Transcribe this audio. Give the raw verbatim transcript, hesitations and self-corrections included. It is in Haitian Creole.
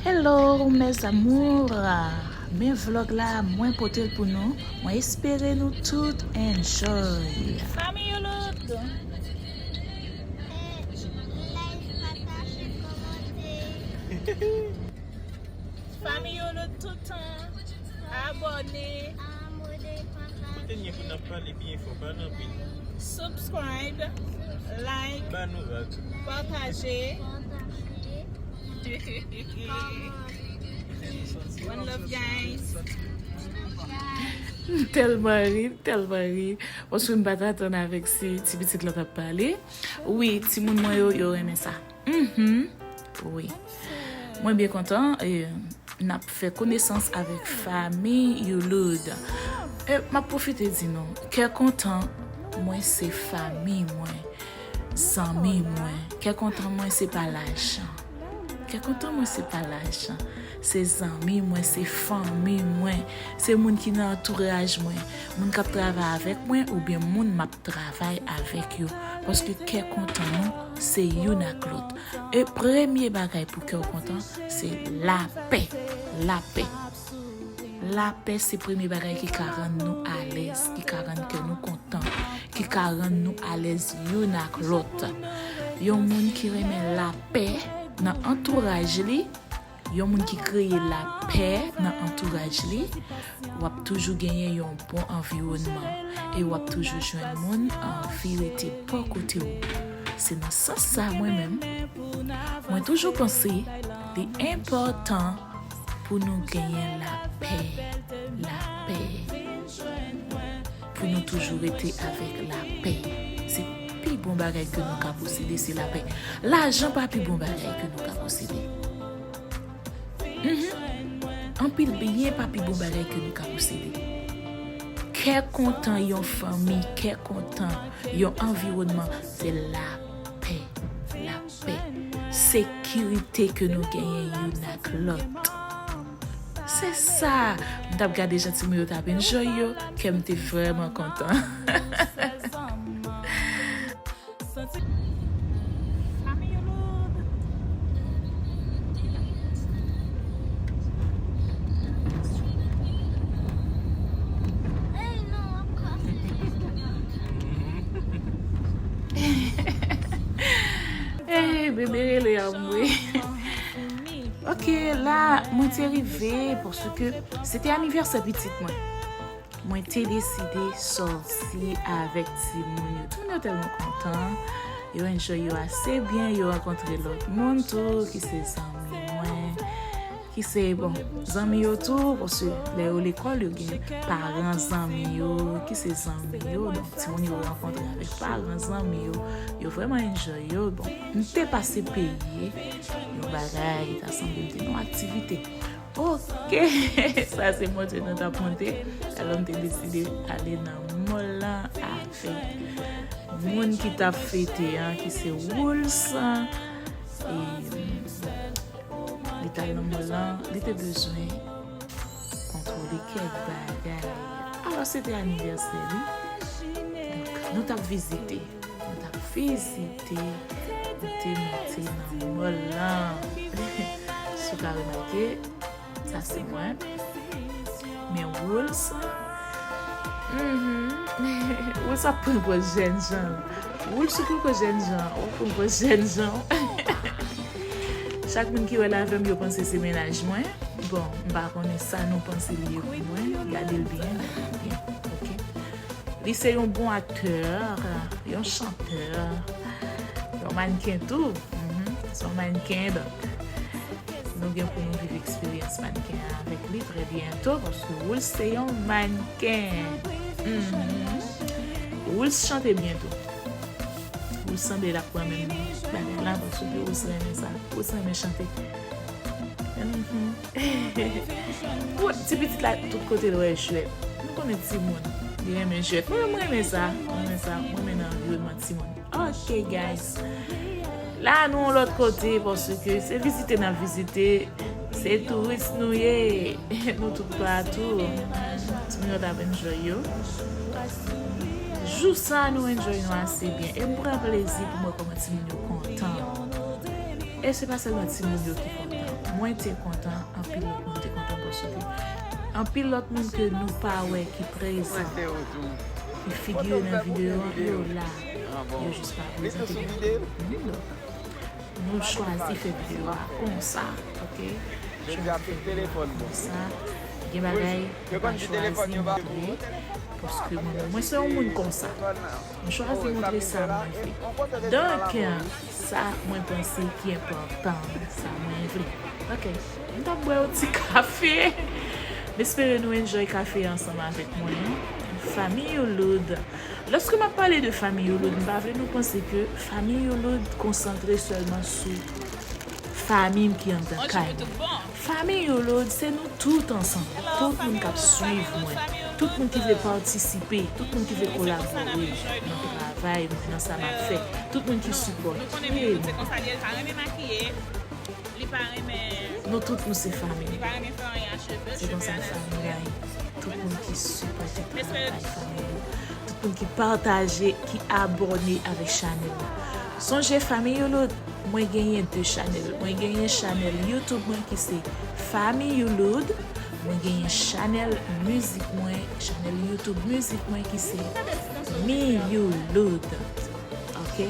Hello mes amours, men vlog la mwen pote l pou nou. Mwen espere nou tout enjoy. Fanmi Youloud. Fanmi Youloud toutan. Abòne. Kote n ye pou n ap pale byen fò, pale anpil. Subscribe, like, ba nou vag, pataje. One love, guys. M tèlman ri, m tèlman ri. Paske m pa t atann avèk si ti pitit la t ap pale. Wi, timoun mwen yo, yo renmen sa. Mhm. Wi. Mwen byen kontan, e, n ap fè konesans avèk fanmi Youloud. E, m ap pwofite di nou, kè kontan mwen se fanmi mwen, zanmi mwen. Kè kontan mwen se pa lajan. Kè kontan mwen se pa lajan. Se zanmi mwen, se fanmi mwen, se moun ki nan antouraj mwen, moun k ap travay avèk mwen oubyen moun m ap travay avèk yo. Paske kè kontan nou, se youn ak lòt. E premye bagay pou kè w kontan, se lapè. Lapè. Lapè se premye bagay ki ka rann nou alèz, ki ka rann kè nou kontan, ki ka rann nou alèz youn ak lòt. Yon moun ki renmen lapè nan antouraj li, yon moun ki kreye lapè nan antouraj li, w ap toujou genyen yon bon anviwònman e w ap toujou jwenn moun anvi rete bò kote w. Se nan sans sa mwen menm, mwen toujou panse li enpòtan pou nou genyen lapè, lapè, pou nou toujou rete avèk lapè. Se pi bon bagay ke nou ka posede, se lapè. Lajan pa pi bon bagay ke nou ka posede. Mhm. Anpil byen pa pi bon bagay ke nou ka posede. Kè kontan yon fanmi, kè kontan yon anviwònman, se lapè, lapè, sekirite ke nou genyen youn ak lòt. Se sa, m t ap gade jan timoun yo t ap enjoy yo, kè m te vrèman kontan. Ey, bebe rele anmwe. Ok, la, mwen te rive paske se te anivèsè pitit mwen. Mwen te deside sòti avèk timoun yo. Timoun yo tèlman kontan. Yo enjoy yo ase byen, yo rankontre lòt moun tou ki se zanmi mwen, ki se, bon, zanmi yo tou, paske lè yo lekòl, yo gen paran zanmi yo, ki se zanmi yo. Donk, timoun yo rankontre avèk paran zanmi yo. Yo vrèman enjoy yo. Bon, m te pase peye yon bagay, ta sanble m te nan yon aktivite. Ok, sa se monte nou t ap monte. Alò, m te deside ale nan mall lan avèk moun ki t ap fete an, ki se Wools. E, li t al nan mall lan, li te bezwen kontwole kèk bagay. Alò, se te anivèsè li. Donk, nou t ap vizite. Nou t ap vizite, nou te monte nan mall lan. Si w ka remake, sa se mwen. Men Wools, mhm. Wools ap pran pòz jènjan. Wools ou poko jènjan, ou pran pòz jènjan. Chak moun ki wè l avè m, yo panse se mennaj mwen. Bon, m pa konnen sa nou panse li ye pou mwen. Gade l byen, gade l byen. Ok. Li se yon bon aktè, yon chantè, yon mannken tou. Mhm. Se yon mannken, donk, nou gen pou nou viv eksperyans mannken an avèk li trè byento, paske Wools se yon mannken. Mhm. Wools chante byen tou. Wools sanble l ap pran menm bagay la, paske Wools renmen sa. Wools renmen chante. Mhm. Pou ti pitit la, tout kote l wè jwèt. Nou konnen timoun, li renmen jwèt. Mwen menm, mwen renmen sa. Mwen renmen sa. Mwen renmen nan anviwònman timoun. Ok, guys. La, nou yon lòt kote, paske se vizite n ap vizite. Se touris nou ye. Nou tout patou. Timoun yo t ap enjoy yo. Jou sa, nou enjoy nou ase byen. E m pran plezi pou m wè kòman timoun yo kontan. E se pa sèlman timoun yo ki kontan. Mwen te kontan, anpil lòt moun te kontan paske anpil lòt moun ke nou pa wè ki prezan, ki figire nan videyo an, yo la. Yo jis pa prezante gen moun. Donk, nou chwazi fè videyo a konsa, ok? Chwazi fè videyo a konsa. Gen bagay nou pa chwazi montre, paske mwen menm, mwen se yon moun konsa. Mwen chwazi montre sa mwen vle. Donk, sa mwen panse ki enpòtan, sa mwen vle. Ok, m t ap bwè yon ti kafe. M espere nou enjoy kafe ansanm avèk mwen. Fanmi Youloud. Lòske m ap pale de fanmi Youloud, m pa vle nou panse ke fanmi Youloud konsantre sèlman sou fanmi m ki anndan kay mwen. Fanmi Youloud, se nou tout ansanm. Tout moun k ap swiv mwen, tout moun ki vle patisipe, tout moun ki vle kolabore nan travay mwen, nan sa m ap fè, tout moun ki sipòte mwen. Nou tout nou se fanmi. Se konsa fanmi la ye. Tout moun ki sipòte travay fanmi yo, tout moun ki pataje, ki abòne avèk chanèl la. Sonje fanmi Youloud, mwen genyen de chanèl. Mwen genyen chanèl YouTube mwen ki se Fanmi Youloud. Mwen genyen chanèl mizik mwen, chanèl YouTube mizik mwen ki se Mi Youloud. Ok?